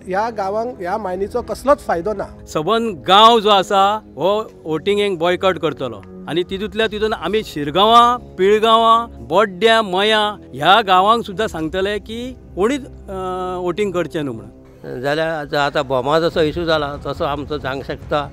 ह्या गांवांक ह्या मायनीचो कसलोच फायदो ना. सबंद गांव जो आसा हो वोटिंगेक बॉयकॉट करतलो आनी तितूंतल्या तितून आमी शिरगांवां, पिळगांवां, बोड्ड्या, मयां ह्या गांवांक सुद्दां सांगतले की कोणीच वोटींग करचें न्हू म्हणून. जाल्यार आतां भोमा जसो इशू जाला तसो आमचो जावंक शकता.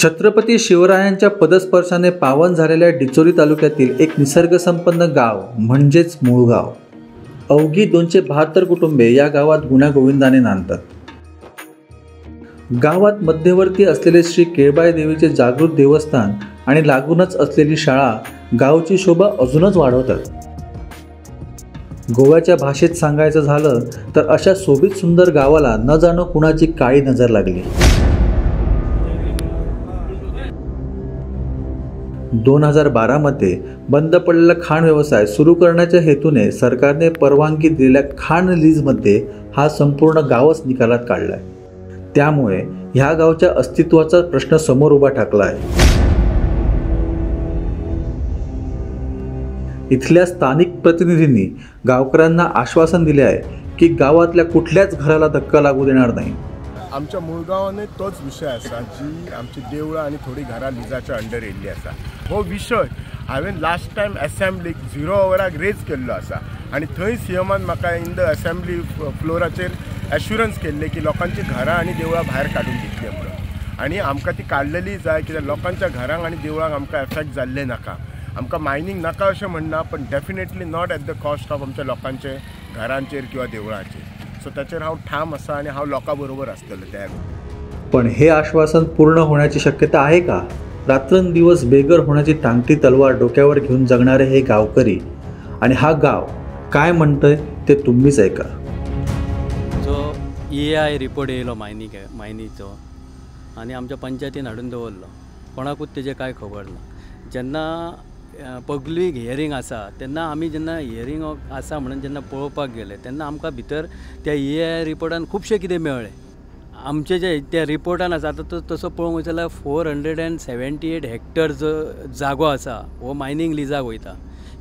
छत्रपती शिवरायांच्या पदस्पर्शाने पावन झालेल्या डिचोली तालुक्यातील एक निसर्गसंपन्न गाव म्हणजेच मुळगाव. अवघी 272 कुटुंबे या गावात गुण्यागोविंदाने नांदतात. गावात मध्यवर्ती असलेले श्री केळबाई देवीचे जागृत देवस्थान आणि लागूनच असलेली शाळा गावची शोभा अजूनच वाढवतात. गोव्याच्या भाषेत सांगायचं झालं तर अशा शोभित सुंदर गावाला न जाणो कुणाची काळी नजर लागली. 2012 मध्ये बंद पडलेला खाण व्यवसाय सुरू करण्याच्या हेतूने सरकारने परवानगी दिलेल्या खाण लीजमध्ये हा संपूर्ण गावच निकालात काढलाय. त्यामुळे ह्या गावच्या अस्तित्वाचा प्रश्न समोर उभा ठाकला आहे. इथल्या स्थानिक प्रतिनिधींनी गावकऱ्यांना आश्वासन दिले आहे की गावातल्या कुठल्याच घराला धक्का लागू देणार नाही. आमच्या मुळगांवानूय तोच विशय आसा, जी आमची देवळां आनी थोडीं घरां लिजाच्या अंडर येयल्ली आसा. हो विशय हांवें लास्ट टायम एसेंब्लीक 0 अवराक रेज केल्लो आसा आनी थंय सीएमान म्हाका इन the assembly फ्लोराचेर एश्युरन्स केल्लें की लोकांची घरां आनी देवळां भायर काडून दितली म्हणून. आनी आमकां ती काडलेली जाय, कित्याक लोकांच्या घरांक आनी देवळांक आमकां एफेक्ट जाल्लें नाका. आमकां मायनींग नाका अशें म्हणना, पण definitely not at the cost of आमच्या लोकांचे घरांचेर किंवा देवळांचेर. सो ताचेर हांव ठाम आसा आनी हांव लोकां बरोबर आसतलो त्या. पण हे आश्वासन पूर्ण होण्याची शक्यता आहे का? रात्रंदिवस बेघर होण्याची टांगती तलवार डोक्यावर घेऊन जगणारे हे गावकरी आणि हा गाव काय म्हणतंय ते तुम्हीच ऐका. जो EAI report येयलो मायनीचो आनी आमच्या पंचायतीन हाडून दवरलो, कोणाकूच तेजें कांय खबर ना. जेन्ना पब्लीक हियरींग आसा तेन्ना आमी जेन्ना हियरींग आसा म्हणून जेन्ना पळोवपाक गेले तेन्ना आमकां भितर त्या EAI रिपोर्टान खुबशें कितें मेळ्ळें. आमचे जे त्या रिपोर्टान आसा आतां तो तसो पळोवंक वचत जाल्यार 478 हेक्टर जो जागो आसा हो मायनींग लिजाक वयता.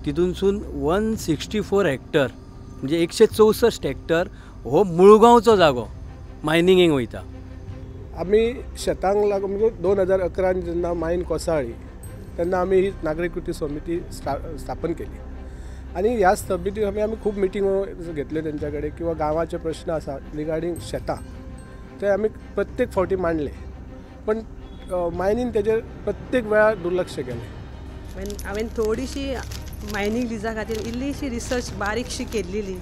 तितूनसून 164 हेक्टर म्हणजे 164 हेक्टर हो मुळगांवचो जागो मायनिंगेक वयता. आमी शेतांक लागून म्हणजे 2011 जेन्ना मायन कोसळ्ळी तेन्ना आमी ही नागरीक कृती समिती स्थापन केली आनी ह्या समिती आमी खूब मिटिंगो घेतल्यो तेंच्या कडेन किंवा गांवाचे प्रश्न आसा रिगार्डींग शेतां ते आमी प्रत्येक फावटी मांडले, पण मायनीन तेजेर प्रत्येक वेळार दुर्लक्ष केलें. हांवें थोडीशी मायनींग लिजा खातीर इल्लीशी रिसर्च बारीकशी केल्लेली.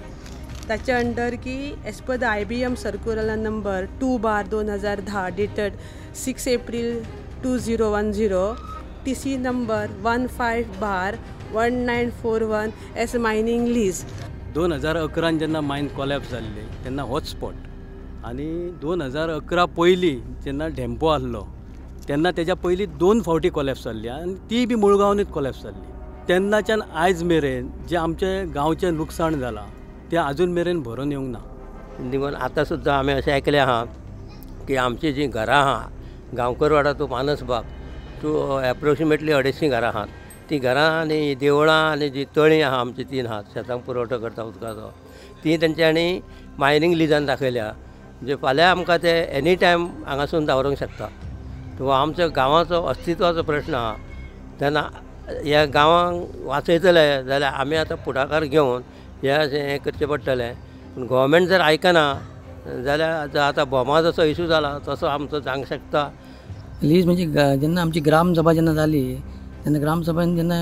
ताच्या अंडर की as per the IBM circular number 2/2010 dated 6 April 2010 TC number 15/1941 as mining lease. 2011 जेन्ना मायन कोलॅप्स जाल्ली तेन्ना होच स्पॉट आनी 2011 पयलीं जेन्ना ढेंपो आहलो तेन्ना तेज्या पयलीं 2 फावटी कोलॅप्स जाल्ली आनी ती बी मुळगांवानूच कोलॅप्स जाल्ली. तेन्नाच्यान आयज मेरेन जें आमचें गांवचें लुकसाण जालां तें आजून मेरेन भरून येवंक ना. निवन आतां सुद्दां आमी अशें आयकलें आहा की आमची जीं घरां आहा गांवकरवाडा टू मानसबाग टू एप्रोक्सिमेटली 250 घरां आहात. तीं घरां आनी देवळां आनी जीं तळीं आहा आमची 3 आहात शेतांक पुरवठो करता उदकाचो, ती तेंच्यांनी मायनींग लिजान दाखयल्या. म्हणजे फाल्यां आमकां ते एनी टायम हांगासून दावरूंक शकता. तो आमच्या गांवाचो अस्तित्वाचो प्रश्न आहा. तेन्ना ह्या गांवांक वाचयतले जाल्यार आमी आतां फुडाकार घेवन हें अशें हें करचें पडटलें. पूण गव्हर्मेंट जर आयकना जाल्यार आतां भोमा जसो इशू जाला तसो आमचो जावंक शकता. लीज म्हणजे जेन्ना आमची ग्रामसभा जेन्ना जाली तेन्ना ग्रामसभेन जेन्ना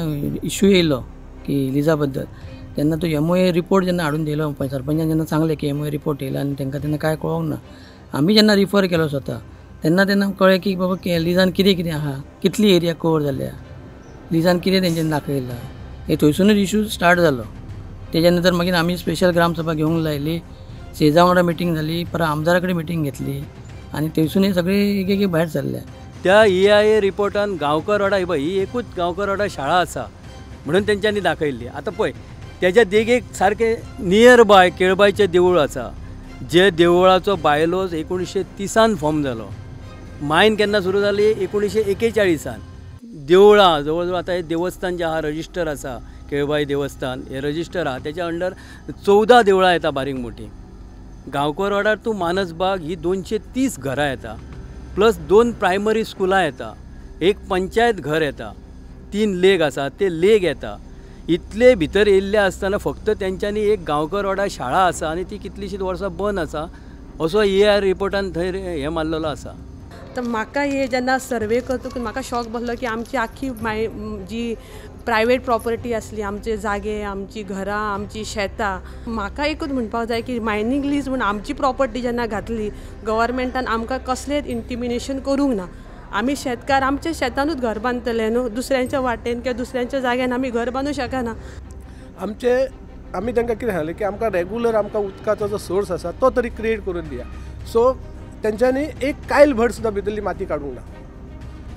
इशू येयलो की लिजा बद्दल तेन्ना तो MOA report जेन्ना हाडून दिलो सरपंचान जेन्ना सांगलें की MOA report येयला आनी तांकां तेन्ना कांय कळोंक ना. आमी जेन्ना रिफर केलो स्वता तेन्ना तेन्ना कळ्ळें की बाबा लिजान कितें कितें आहा, कितली एरिया कवर जाल्या, लिजान कितें तेंच्यांनी दाखयलां, हे थंयसुनूच इशू स्टार्ट जालो. तेज्या नंतर मागीर आमी स्पेशल ग्रामसभा घेवंक लायली, सेजा वांगडा मिटींग जाली, परत आमदारा कडेन मिटींग घेतली आनी थंयसून हे सगळे एक एक भायर सरले. त्या EIA रिपोर्टान गांवकरवाडा ही पळय ही एकूच गांवकरवाडा शाळा आसा म्हणून तेंच्यांनी दाखयल्ली. आतां पळय तेज्या देगेक सारकें नियर बाय केळबायचें देवूळ आसा, जे देवळाचो बायलोज 1930 फॉर्म जालो. मायन केन्ना सुरू जाली 1941. देवळां जवळ जवळ आतां हें देवस्थान जें आहा रजिस्टर आसा केळबाई देवस्थान हें रजिस्टर आहा, तेच्या अंडर 14 देवळां येता बारीक मोठी. गांवकरवाडार तूं मानसबाग ही 230 घरां येता, प्लस 2 प्रायमरी स्कुलां येता, एक पंचायत घर येता, 3 लेक आसा ते लेक येता. इतले भितर येयल्ले आसतना फक्त तेंच्यांनी एक गांवकरवाडा शाळा आसा आनी ती कितलींशींच वर्सां बंद आसा असो ए आर रिपोर्टान थंय हें मारलेलो आसा. तर म्हाका हे जेन्ना सर्वे करतकूच म्हाका शॉक बसलो की आमची आख्खी जी प्रायवेट प्रॉपर्टी आसली, आमचे जागे, आमची घरां, आमची शेतां, म्हाका एकूच म्हणपाक जाय की मायनींग लीज म्हूण आमची प्रॉपर्टी जेन्ना घातली गव्हर्मेंटान आमकां कसलेंच इंटिमिनेशन करूंक ना. आमी शेतकार आमच्या शेतानूच घर बांदतले न्हू, दुसऱ्यांच्या वाटेन किंवा दुसऱ्यांच्या जाग्यान आमी घर बांदूंक शकना. आमचे आमी तांकां कितें सांगलें की आमकां रेगुलर आमकां उदकाचो जो सोर्स आसा तो तरी क्रिएट करून दिया. सो तेंच्यांनी एक कायल भर सुद्दां भितरली माती काडूंक ना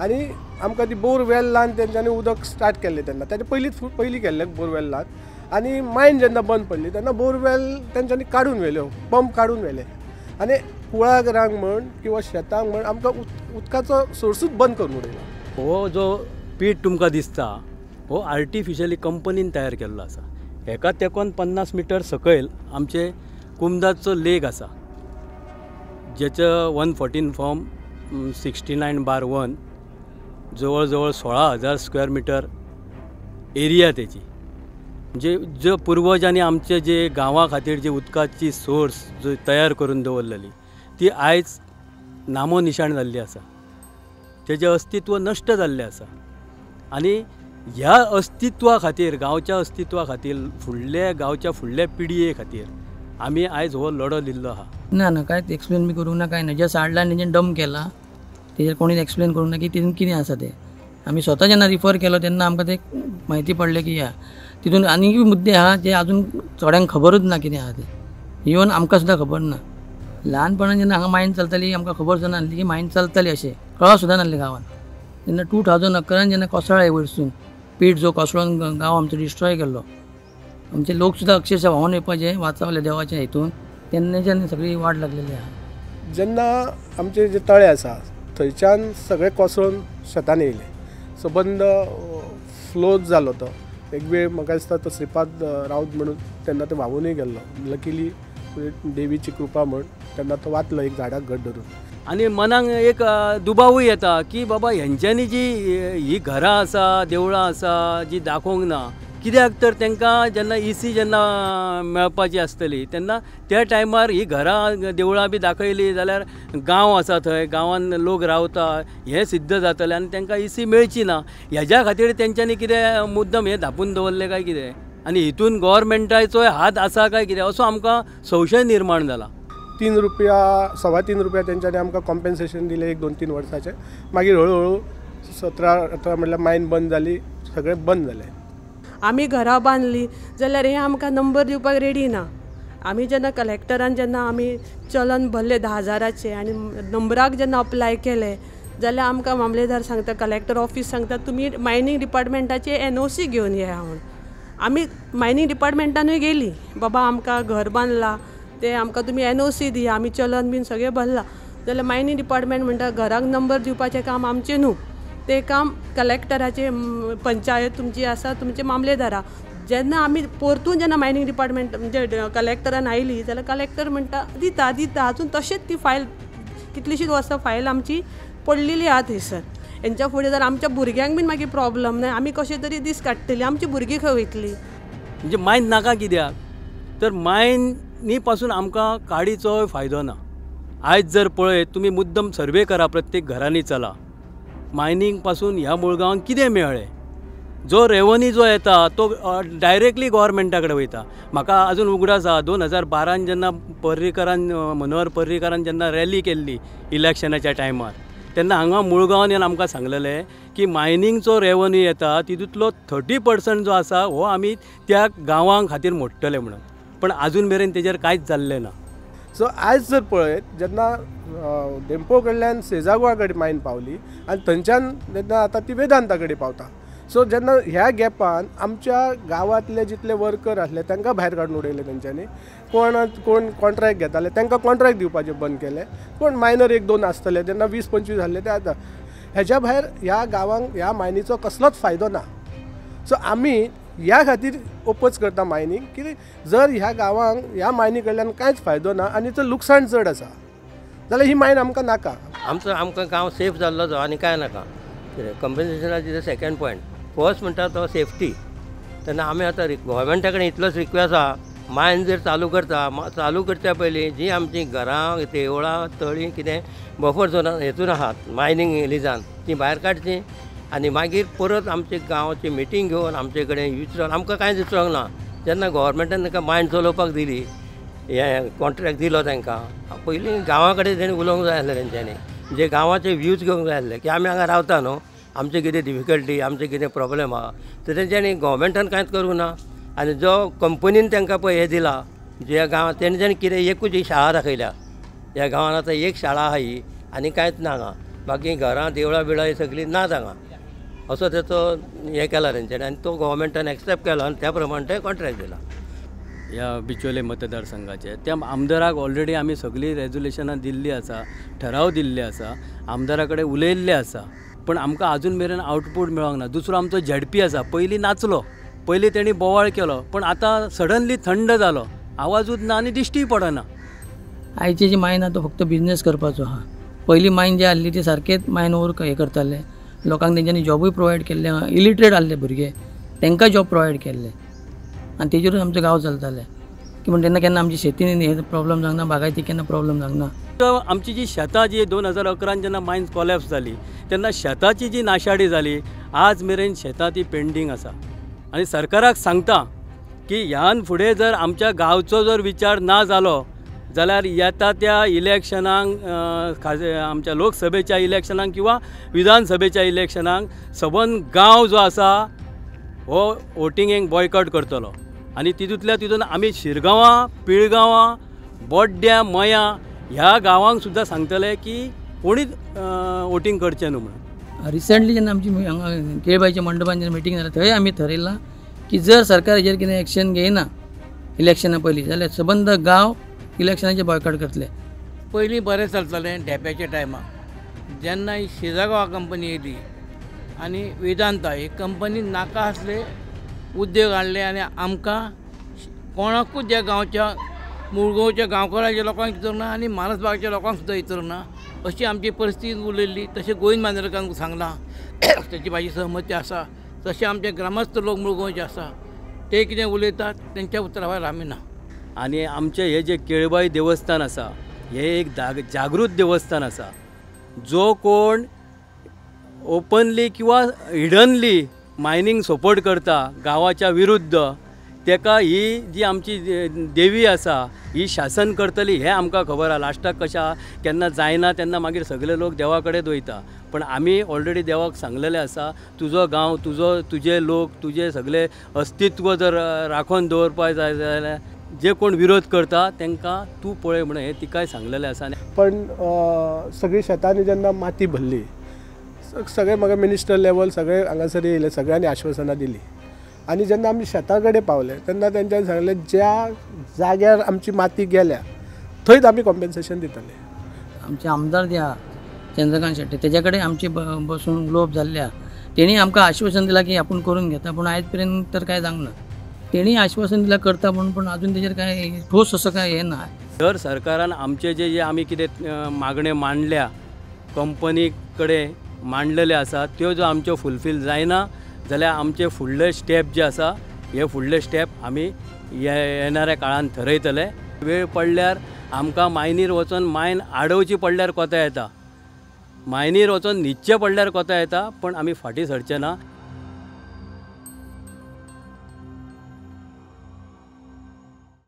आनी आमकां ती बोरवेल लावन तेंच्यांनी उदक स्टार्ट केल्लें तेन्ना, ताचे पयलींच पयलीं केल्लें बोरवेल लावन. आनी मायन जेन्ना बंद पडली तेन्ना बोरवेल तेंच्यांनी काडून व्हेल्यो, पंप काडून व्हेले आनी कुळागरांक म्हण किंवा शेतांक म्हण आमकां उदकाचो सोर्सूच बंद करून उडयला. हो जो पीठ तुमकां दिसता हो आर्टिफिशियली कंपनीन तयार केल्लो आसा. हेका तेंकोन 50 मिटर सकयल आमचे कुमदाचो लेक आसा, जेचो 114 फॉर्म 69/1 जवळ जवळ 16,000 स्क्वेअर मिटर एरिया तेची. म्हणजे जे पुर्वजांनी आमचे जे गांवा खातीर जे उदकाची सोर्स जो तयार करून दवरलेली ती आयज नामो निशाण जाल्ली आसा, तेजें अस्तित्व नश्ट जाल्लें आसा. आनी ह्या अस्तित्वा खातीर, गांवच्या अस्तित्वा खातीर, फुडल्या गांवच्या फुडल्या पिळगे खातीर आमी आयज हो लढो दिल्लो आहा. ना ना कांयच एक्सप्लेन बी करूंक ना, कांय ना. जे हाडला आनी तेंच्यानी डंप केला तेजेर कोणीच एक्सप्लेन करूंक ना की तितून कितें आसा तें. आमी स्वता जेन्ना रिफर केलो तेन्ना आमकां तें म्हायती पडलें की ह्या तितून आनीकूय मुद्दे आहा जे आजून थोड्यांक खबरूच ना कितें आहा तें, इवन आमकां सुद्दां खबर ना. ल्हानपणान जेन्ना हांगा मायन चलताली आमकां खबर सुद्दां नासली की मायन चलताली अशें कळो सुद्दां नासलें गांवांत. तेन्ना 2011 जेन्ना कोसळ्ळें वयरसून पीठ जो कोसळोन गांव आमचो डिस्ट्रॉय केल्लो, आमचे लोक सुद्दां अक्षरशः व्हांवन येवपाचे वाचावले देवाच्या हितून, तेन्नाच्यान सगळी वाट लागलेली आहा. जेन्ना आमचे जे तळे आसा थंयच्यान सगळे कोसळून शेतान येयले, सो बंद फ्लोच जालो तो. एक वेळ म्हाका दिसता तो श्रीपाद राऊत म्हणून तेन्ना तो व्हांवूनय गेल्लो, लकीली देवीची कृपा म्हण तेन्ना तो वाचलो एक झाडाक घट धरून. आनी मनाक एक दुबावूय येता की बाबा हेंच्यांनी जी ही घरां आसा, देवळां आसा जी दाखोवंक ना कित्याक, तर तांकां जेन्ना इसी जेन्ना मेळपाची आसतली तेन्ना त्या टायमार ही घरां देवळां बी दाखयली जाल्यार गांव आसा थंय गांवान लोक रावता हें सिद्ध जातलें आनी तांकां इसी मेळची ना. हेज्या खातीर तेंच्यांनी कितें मुद्दम हें धांपून दवरलें काय कितें, आनी हितून गव्हर्मेंटाचोय हात आसा काय कितें असो आमकां संशय निर्माण जाला. 3 रुपया 3.25 रुपया तेंच्यांनी आमकां कॉम्पेन्सेशन दिलें 1 2 3 वर्साचें. मागीर हळूहळू 17 18 म्हळ्यार मायन बंद जाली, सगळें बंद जालें. आमी घरां बांदली जाल्यार हे आमकां नंबर दिवपाक रेडी ना. आमी जेन्ना कलेक्टरान जेन्ना आमी चलन भरलें 10,000 आनी नंबराक जेन्ना अप्लाय केलें जाल्यार आमकां मामलेदार सांगता, कलेक्टर ऑफीस सांगता तुमी मायनींग डिपार्टमेंटाची NOC घेवन येया म्हूण. आमी मायनींग डिपार्टमेंटानूय गेली, बाबा आमकां घर बांदलां तें आमकां तुमी NOC दिया, आमी चलन बीन सगळें भरलां. जाल्यार मायनींग डिपार्टमेंट म्हणटा घराक नंबर दिवपाचें काम आमचें न्हू, तें काम कलेक्टराचें, पंचायत तुमची आसा, तुमचे मामलेदारा. जेन्ना आमी परतून जेन्ना मायनींग डिपार्टमेंट म्हणजे कलेक्टरान आयली जाल्यार कलेक्टर म्हणटा दिता दिता, अजून तशेंच ती फायल कितलीशींच वर्सां फायल आमची पडलेली आहा थंयसर. हेंच्या फुडें जर आमच्या भुरग्यांक बीन मागीर प्रॉब्लम न्हय, आमी कशें तरी दीस काडटली, आमची भुरगीं खंय वयतली. म्हणजे मायन नाका कित्याक तर मायनी पासून आमकां काडीचोय फायदो ना. आयज जर पळयत तुमी मुद्दम सर्वे करा, प्रत्येक घरांनी चला, मायनींग पासून ह्या मुळगांवांक कितें मेळ्ळें. जो रेवन्यू जो येता तो डायरेक्टली गव्हर्मेंटा कडेन वयता. म्हाका अजून उगडास आसा 2012 जेन्ना पर्रीकरान, मनोहर पर्रीकरान जेन्ना रॅली केल्ली इलेक्शनाच्या टायमार तेन्ना हांगा मुळगांवान येवन आमकां सांगलेलें की मायनिंगचो रेवन्यू येता तितूंतलो 30% जो आसा हो आमी त्या गांवां खातीर मोडटले म्हणून, पण आजून मेरेन तेजेर कांयच जाल्लें ना. सो आयज जर पळयत जेन्ना धेंपो कडल्यान सेजागोवा कडेन मायन पावली आनी थंयच्यान जेन्ना आतां ती वेदांता कडेन पावता, सो जेन्ना ह्या गॅपान आमच्या गांवांतले जितले वर्कर आसले तांकां भायर काडून उडयले तेंच्यांनी, कोण कोण कॉन्ट्रॅक्ट घेताले तांकां कॉन्ट्रॅक्ट दिवपाचें बंद केलें, कोण मायनर 1 2 आसतले जेन्ना 20 25 जाल्ले ते आतां हेज्या भायर ह्या गांवांक ह्या मायनीचो कसलोच फायदो ना. सो आमी ह्या खातीर ओपोज करता मायनींग की जर ह्या गांवांक ह्या मायनी कडल्यान कांयच फायदो ना आनी तर लुकसाण चड आसा जाल्यार ही मायन आमकां नाका. आमचो आमकां गांव सेफ जाल्लो जो आनी कांय नाका. कंपन्सेशनाची सेकंड पॉयंट फर्स्ट म्हणटा तो सेफ्टी. तेन्ना आमी आतां गोवोरमेंटा कडेन इतलोच रिक्वेस्ट आसा, मायन जर चालू करता, चालू करच्या पयलीं जी आमचीं घरां देवळां तळीं कितें बफर झोनान हेतून आहात मायनींग लिजान तीं भायर काडचीं आनी मागीर परत आमचे गांवची मिटींग घेवन आमचे कडेन विचारून, आमकां कांयच विचारूंक ना. जेन्ना गोवोरमेंटान तांकां मायन चलोवपाक दिली, हें कॉन्ट्रॅक्ट दिलो तांकां, पयलीं गांवा कडेन तेणी उलोवंक जाय आसलें तेंच्यांनी, म्हणजे गांवाचे व्यूज घेवंक जाय आसले की आमी हांगा रावता न्हू, आमचें कितें डिफिकल्टी, आमचें कितें प्रॉब्लम आहा, तर तेंच्यांनी गोवोरमेंटान कांयच करूंक ना. आनी जो कंपनीन तांकां पळय हें दिला ज्या गांवांत तेंच्यांनी कितें एकूच ही शाळा दाखयल्या, ह्या गांवांत आतां एक शाळा आहा ही आनी कांयच ना हांगा, बाकी घरां देवळां बिळां ही सगळीं नात हांगा, असो तेचो हें केला तेंच्यांनी आनी तो गोवोरमेंटान एक्सेप्ट केलो आनी त्या प्रमाणे ते कॉन्ट्रॅक्ट दिला. ह्या बिचोले मतदारसंघाचे त्या आमदाराक ऑलरेडी आमी सगळीं रेजोल्युशनां दिल्लीं आसा, ठराव दिल्ले आसा, आमदारा कडेन उलयल्ले आसा, पण आमकां आजून मेरेन आउटपूट मेळोंक ना. दुसरो आमचो झेडपी आसा, पयलीं नाचलो, पयलीं तेणी बोवाळ केलो, पण आतां सडनली थंड जालो, आवाजूच ना आनी दिश्टीय पडना. आयची जी मायन आहा तो फक्त बिजनेस करपाचो आहा. पयलीं मायन जी आहली ती सारकेच मायन वर हें करताले, लोकांक तेंच्यांनी जॉबूय प्रोवायड केल्ले, इलिटरेट आहले भुरगे तांकां जॉब प्रोवायड केल्ले आनी तेजेरूच आमचो गांव चलताले. की म्हण तेन्ना केन्ना आमची शेतीन हे प्रॉब्लम जावंक ना, बागायती केन्ना प्रॉब्लम जावंक ना. आमची जी शेतां जी 2011 जेन्ना मायन्स कोलॅप्स जाली तेन्ना शेताची जी नाशाडी जाली, आज मेरेन शेतां ती पेंडींग आसा. आनी सरकाराक सांगता की ह्यान फुडें जर आमच्या गांवचो जर विचार ना जालो जाल्यार येता त्या इलेक्शनाक, खास आमच्या लोकसभेच्या इलेक्शनाक किंवा विधानसभेच्या इलेक्शनाक सबंद गांव जो आसा हो वोटिंगेक बॉयकॉट करतलो. आनी तितूंतल्या तितून आमी शिरगांवां, पिळगांवां, बोड्ड्यां, मयां ह्या गांवांक सुद्दां सांगतले की कोणीच वोटींग करचें न्हू म्हणून. रिसेंटली जेन्ना आमची हांगा केळबायच्या मंडपान जेन्ना मिटींग जाली थंय आमी थरयलां की जर सरकार हेजेर कितें एक्शन घेयना इलेक्शना पयलीं जाल्यार सबंद गांव इलेक्शनाचें बॉयकॉट करतले. पयलीं बरें चलतालें धेंप्याच्या टायमार, जेन्ना ही शिरगांव कंपनी येयली आनी वेदांता ही कंपनी नाका आसले उद्योग हाडले आनी आमकां कोणाकूच ज्या गांवच्या मुळगांवच्या गांवकाराच्या लोकांक विचारूंक ना आनी मानसबागच्या लोकांक सुद्दां विचारूंक ना, अशी आमची परिस्थिती उरलेली. तशें गोविंद मांद्रेकारान सांगलां, तेची म्हाजी सहमती आसा. तशें आमचे ग्रामस्थ लोक मुळगांवचे आसा ते कितें उलयतात तेंच्या उतरा भायर आमी ना. आनी आमचें हें जें केळबाई देवस्थान आसा हें एक जागृत देवस्थान आसा. जो कोण ओपनली किंवा हिडनली मायनींग सपोर्ट करता गांवाच्या विरुद्ध तेका ही जी आमची देवी आसा ही शासन करतली हें आमकां खबर आसा. लास्टाक कशें केन्ना जायना तेन्ना मागीर सगळे लोक देवा कडेन वयता, पण आमी ऑलरेडी देवाक सांगलेलें आसा तुजो गांव, तुजो तुजे लोक, तुजे सगळे अस्तित्व जर राखून दवरपाक जाय जाल्यार जे कोण विरोध करता तांकां तूं पळय म्हणून हें तिकाय सांगलेलें आसा. पण सगळी शेतांनी जेन्ना माती भरली सगळे म्हाका मिनिस्टर लेवल सगळे हांगासर येयले, सगळ्यांनी आश्वासनां दिली आनी जेन्ना आमी शेता कडेन पावले तेन्ना तेंच्यांनी सांगलें ज्या जाग्यार आमची माती गेल्या थंयच आमी कॉम्पेन्सेशन दितले. आमचे आमदार जे आहा चंद्रकांत शेट्ये तेज्या कडेन आमची बसून उलोवप जाल्लें आहा, तेणी आमकां आश्वासन दिलां की आपूण करून घेता, पूण आयज पर्यंत तर कांय जावंक ना. तेणी आश्वासन दिलां करता म्हणून, पूण अजून तेजेर कांय ठोस असो कांय हें ना. जर सरकारान आमचे जे जे आमी कितें मागण्यो मांडल्या कंपनी कडेन मांडलेले आसा त्यो जो आमच्यो फुलफील जायना जाल्यार आमचे फुडले स्टेप जे आसा हे फुडले स्टेप आमी येणाऱ्या काळान थरयतले. वेळ पडल्यार आमकां मायनीर वचोन मायन आडोवची पडल्यार कोता येता, मायनीर वचोन न्हिदचें पडल्यार कोता येता, पण आमी फाटीं सरचे ना.